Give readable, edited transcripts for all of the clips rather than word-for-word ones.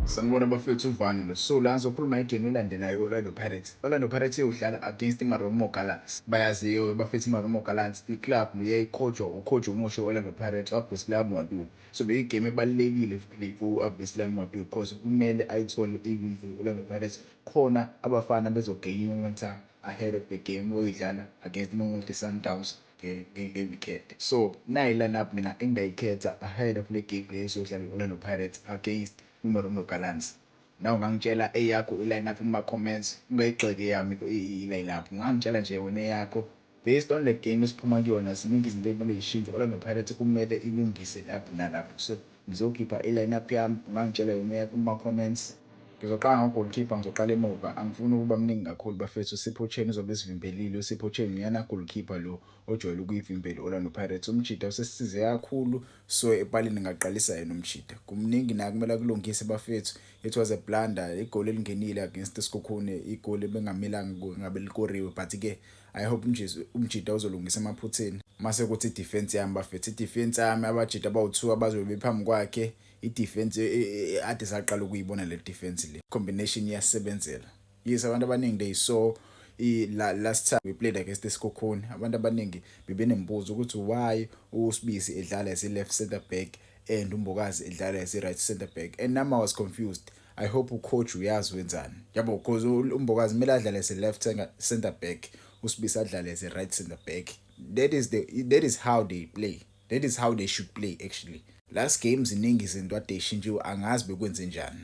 Sanibona bafethu, uvani lo. So la ngizokhuluma igame elandelayo, Orlando Pirates. Orlando Pirates iyodlala against iMarumo Gallants. Bayaziyo bafethu iMarumo Gallants, i-club leyayikhojwa ucoach omusha Orlando Pirates, u-Abdeslam Ouaddou. So beyigame ebalulekile le ku-Abdeslam Ouaddou because kumele ayithole i-win for Orlando Pirates khona abafana bezogain momentum ahead of the game oyidlala against iMamelodi Sundowns nge-weekend. So nayi line-up mina engingayikhetha ahead of le game le esiyodlala i-Orlando Pirates against iMarumo Gallants. Nawe ungangitshela eyakho i-line-up kuma-comments, ungayigxeki eyami i-line-up. Ungangitshela nje wena eyakho based on le game esiphuma kuyona. Ziningi izinto ekumele zishintshe. Orlando Pirates kumele ilungise lapho nalapho. So ngizokhipha i-line-up yami, ungangitshela yona eyakho kuma-comments. Ngizoqala ngo-goalkeeper, ngizoqala emuva. Angifuni ukuba mningi kakhulu bafethu. USipho Chaine uzobe esivimbelile. USipho Chaine uyena goalkeeper lo ojwayele ukuyivimbela i-Orlando Pirates. Umjida usesisize kakhulu, so epalini ngaqalisa yena umjida. Kumningi na kumele akulungise bafethu. It was a blunder igoli elingenile against iSekhukhune, igoli ebengamelanga ngabe likoriwe, but ke I hope nje umjida uzolungisa emaphutheni. Mase kuthi i-defense yami bafethu, i-defense yami, abajida abawu2 abazobe bephambi kwakhe, i-defense ade saqala ukuyibona le defense, le combination iyasebenzela. Yes, abantu abaningi, they saw last time we played against iSekhukhune, abantu abaningi bebenembuzo ukuthi why uSibisi edlala as left center back and uMbokazi edlala as right center back, and nami I was confused. I hope ucoach uyazi wenzani yabo, because uMbokazi kumele adlale as left center back, uSibisi adlale as right center back. That is how they play, that is how they should play actually. Last games ziningi izinto ade ishintshiwe, angazi bekwenze njani,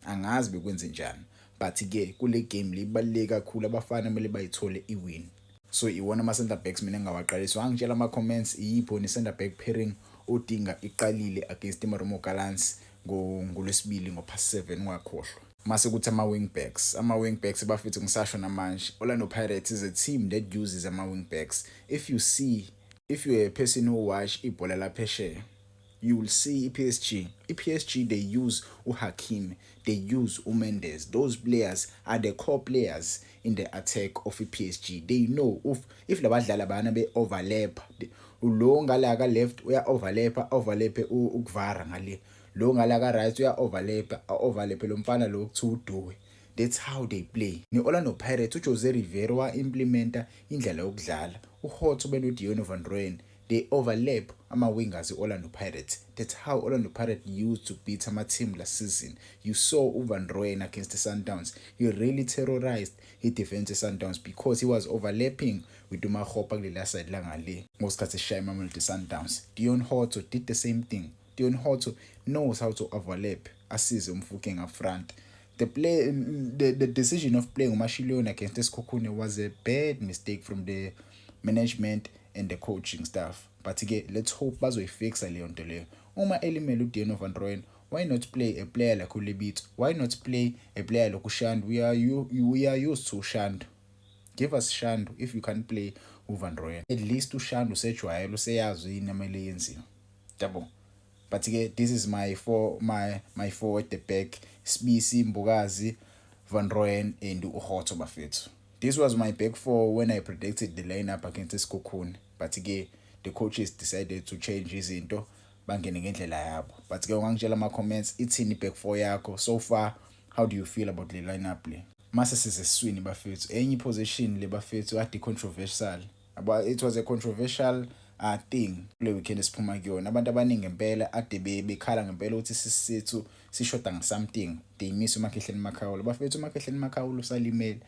angazi bekwenze njani, but ke kule game le ibaluleke kakhulu, abafana kumele bayithole iwin. So iwona ama center backs mina engawaqalisa. Wangitshela ama comments iyiphi wona center back pairing odinga iqalile against iMarumo Gallants ngoLwesibili ngo-7:00, ungakhohlwa. Mase kuthi ama-wing backs, ama-wing backs bafethu, ngisasho namanje, Orlando Pirates is a team that uses ama-wing backs. If you see, if you're a person who watch ibhola laphesheya, you will see i-PSG. I-PSG, they use uHakimi, they use uMendes. Those players are the core players in the attack of i-PSG. They know if labadlali abana be-overlap, lo ngala ka left uya overlap, overlap uKvara ngale, lo ngala ka right uya overlap, overlap lo mfana lo kuthiwa uDoe. That's how they play. Ne-Orlando Pirates, uJose Rivero wa-implementa indlela yokudlala uHotto beno-Deano van Rooyen. They overlap ama-wingers i-Orlando Pirates. That's how Orlando Pirates used to beat ama-team last season. You saw uVan Rooyen against the Sundowns, he really terrorized i-defense ye-Sundowns because he was overlapping with uMakgopa kulela side langale ngosikhathi esishaya iMamelodi Sundowns. Deon Hotto did the same thing. Deon Hotto knows how to overlap, asize uMofokeng up front. The decision of playing uMashiloane against Sekhukhune was a bad mistake from the management and the coaching staff, but ke let's hope bazoyifixa leyo nto leyo. Uma elimele uDeano van Rooyen, why not play a player like uLebitso? Why not play a player like uShandu? We are used to uShandu. Give us Shandu if you can't play uVan Rooyen. At least uShandu usejwayele, useyazi yini amele yenziwe yabo. But ke this is my four at the back: Sibisi, Mbokazi, Van Rooyen and uHotto bafethu. This was my back four when I predicted the lineup against Sekhukhune, but ke the coaches decided to change izinto, bangene ngendlela yabo. But ke ungangitshela ama comments ithini back four yakho so far? How do you feel about the lineup le? Mase siseswini bafethu, enye position le bafethu ade controversial. It was a controversial thing kule weekend esiphuma kuyona. Abantu abaningi ngempela ade bekhala ngempela ukuthi isisu sethu sishoda nge-something. They miss uMakhehleni Makhaula bafethu. UMakhehleni Makhaula usalimele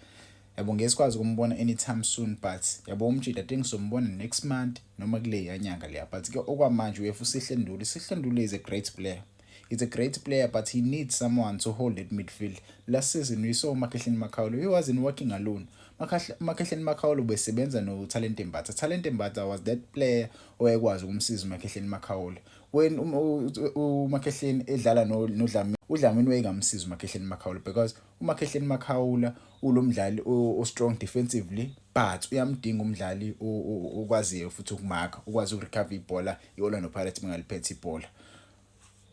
yabo, ngeke sikwazi ukumbona anytime soon, but yabo umjida, I think sombona next month noma kule yanyanga leya. But ke okwamanje we have uSihle Nduli. Sihle Nduli is a great player. He's a great player, but he needs someone to hold that midfield. Last season we saw Makhehleni Makhaula, he wasn't working alone. Makhehleni Makhaula ubesebenza no Thalente Mbatha. Thalente Mbatha was that player owayekwazi ukumsiza uMakhehleni Makhaula. When uMakhehleni edlala noDlamini, uDlamini wayengamsiza uMakhehleni Makhaula because uMakhehleni Makhaula ulomdlali o strong defensively, but uyamdinga umdlali okwaziyo futhi ukumakha, ukwazi ukurecover ibhola iOrlando Pirates bengaliphethe ibhola.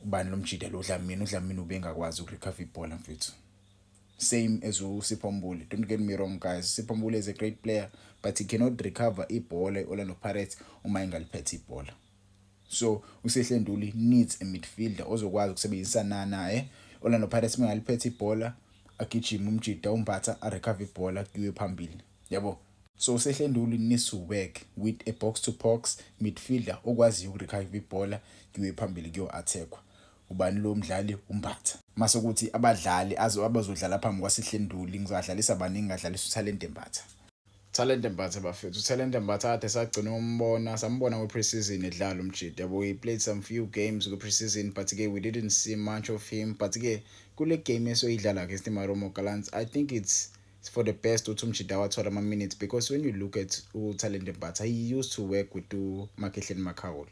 Ubani lo mjida lo? Dlamini. UDlamini ubengakwazi ukurecover ibhola mfethu, same as uSipho Mbule. Don't get me wrong guys, Sipho Mbule is a great player, but he cannot recover ibhola iOrlando Pirates uma engaliphethe ibhola. So uSihle Nduli needs a midfielder ozokwazi ukusebenzisana naye. Orlando Pirates mengaliphethe ibhola, agijima umjida uMbatha, a-recover ibhola, kuyiwe phambili, yabo. So uSihle Nduli needs to work with a box to box midfielder okwaziyo uku-recover ibhola, kuyiwe phambili, kuyo-attack-wa. Ubani lo mdlali? UMbatha. Mase kuthi abadlali abazodlala phambi kwaSihle Nduli, ngizadlalisa bani? Ngingadlalisa uThalente Mbatha. Thalente Mbatha, bafethu, uThalente Mbatha kade sagcina umbona, sambona kwi-preseason edlala umjida, yabo. He played some few games kwi-preseason, but ke we didn't see much of him. But ke kule game esoyidlala against iMarumo Gallants, I think it's for the best ukuthi umjida wathola ama-minutes, because when you look at uThalente Mbatha, he used to work with uMakhehleni Makhaula.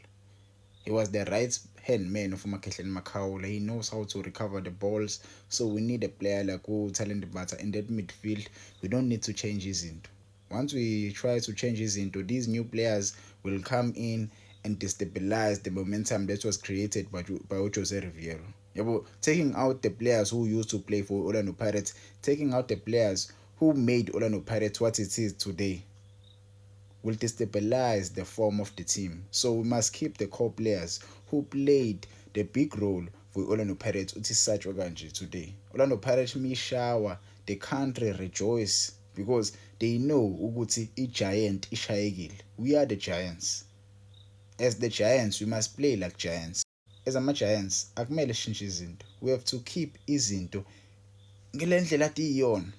He was the right hand man of uMakhehleni Makhaula. He knows how to recover the balls. So we need a player like uThalente Mbatha in that midfield. We don't need to change izinto. Once we try to change izinto, these new players will come in and destabilize the momentum that was created by Jose Riveiro. Yabo, taking out the players who used to play for Orlando Pirates, taking out the players who made Orlando Pirates what it is today, will destabilize the form of the team. So we must keep the core players who played the big role for Orlando Pirates uthi sisatshwe kanje today. Orlando Pirates mishawa, the country rejoice because they know ukuthi i-giant ishayekile. We are the giants. As the giants, we must play like giants. As ama-giants, akumele sishintshe izinto. We have to keep izinto ngale ndlela ade iyona.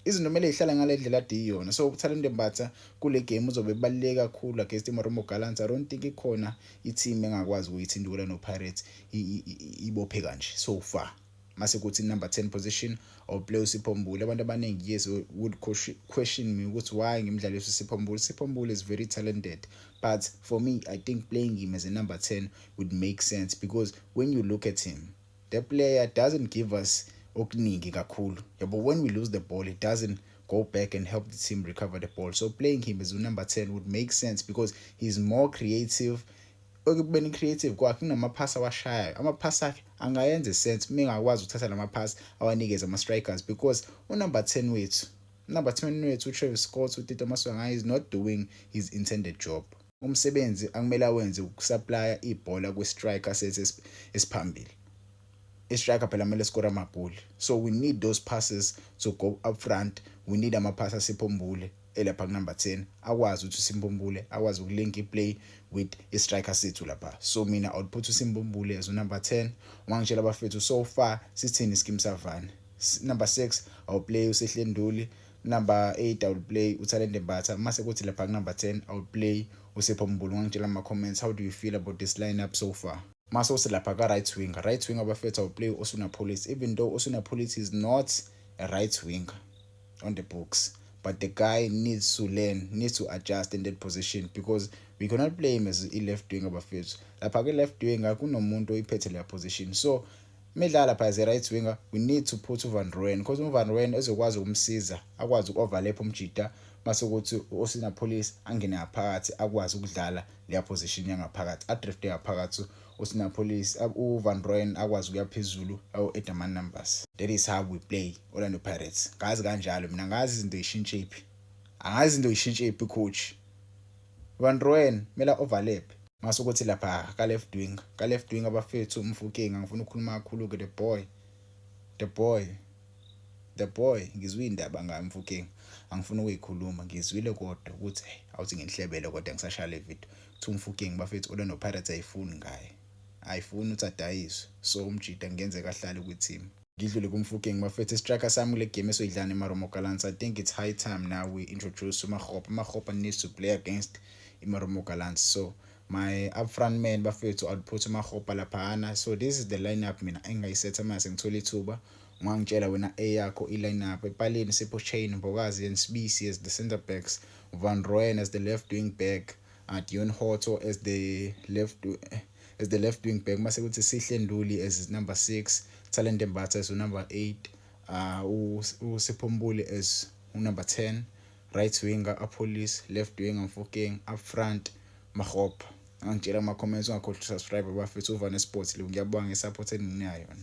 Izinto kumele zihlale ngale ndlela ade iyona. So uThalente Mbatha kule game uzobe ebaluleke kakhulu against iMarumo Gallants. I don't think ikhona i-team engakwazi ukuyithinta Orlando Pirates ibophe kanje so far. Mase kuthi number 10 position, I'll play uSipho Mbule. Abantu abaningi, yes, would question me ukuthi why ngimdlalisa uSipho Mbule. Sipho Mbule is very talented, but for me, I think playing him as a number 10 would make sense, because when you look at him, the player doesn't give us okuningi kakhulu, yabo. When we lose the ball, he doesn't go back and help the team recover the ball. So playing him as a number 10 would make sense because he's more creative. Ekubeni creative kwakhe, kunamaphasi awashayayo, amaphasi akhe angayenza sense mengakwazi ukuthatha lamaphasi awanikeze ama-strikers, because unumber 10 wethu, number 10 wethu uTravis Scott, uTito Maswanganyi, is not doing his intended job. Umsebenzi akumele awenze ukusupplya ibhola kwi-striker sethu esiphambili. I-striker phela kumele score amagoli, so we need those passes to go up front. We need amaphasi aSipho Mbule elapha ku-number 10, akwazi ukuthi uSipho Mbule akwazi ukulink i-play with i-striker sethu lapha. So mina I would put uSipho Mbule as number 10. Ungangitshela, abafethu, so far sithini iskim savane? Number 6, I will play uSihle Nduli. Number 8, I will play uThalente Mbatha. Mase kuthi lapha ku number 10, I will play uSipho Mbule. Ungangitshela ama comments, how do you feel about this lineup so far? Mase usilapha ka right winger, right winger, abafethu, I will play Oswin Appollis, even though Oswin Appollis is not a right winger on the books, but the guy needs to learn, needs to adjust in that position, because we cannot play him as i-left winger, bafethu. Lapha ke-left winger kunomuntu oyiphethe leya position, so midlala lapha as a right winger, we need to put uVan Rooyen, because uVan Rooyen ezokwazi ukumsiza akwazi uku-overlap umjida, mase kuthi u-Oswin Appollis angene ngaphakathi, akwazi ukudlala leya position yangaphakathi, adrifte ngaphakathi Oswin Appollis, uVan Rooyen akwazi ukuya phezulu ayo-add ama-numbers. That is how we play Orlando Pirates. Ngazi kanjalo mina, ngazi izinto zishintshe phi, angazi izinto zishintshe phi. Coach Van Rooyen kumele overlap. Mase ukuthi lapha ka left wing, ka left wing, abafethu, uMofokeng, angifuna ukukhuluma kakhulu ke. The boy, the boy, the boy, ngizwe indaba ngayo Mofokeng, angifuni ukuyikhuluma, ngizwile kodwa ukuthi hey, awuthi nginihlebele kodwa ngisashaya le video. Kuthi uMofokeng, bafethu, Orlando Pirates ayifuni ngaye, ayifuni ukuthi adayiswe, so umjida kungenzeka ahlale kwi-team. Ngidlule kuMofokeng, bafethu, striker sami kule game esoyidlala neMarumo Gallants. I think it's high time now we introduce uMakgopa. UMakgopa needs to play against iMarumo Gallants. So my upfront man, bafethu, I'll put uMakgopa laphana. So this is the lineup mina engayisetha. Mase ngithola ithuba, ungangitshela wena eyakho i-lineup. Epalini, Sipho Chaine, Mbokazi and Sibisi as the center backs, Van Rooyen as the left wing back, Deon Hotto as the left wing back, mase kuthi Sihle Nduli as number 6, Thalente Mbatha as number 8, uSipho Mbule as number 10, right winger Appollis, left winger Mofokeng, up front Makgopa. Angitshela ama comments, ungakhohlwa subscribe, bafethu. Uvane Sports lo, ngiyabonga ngesupport eninayo.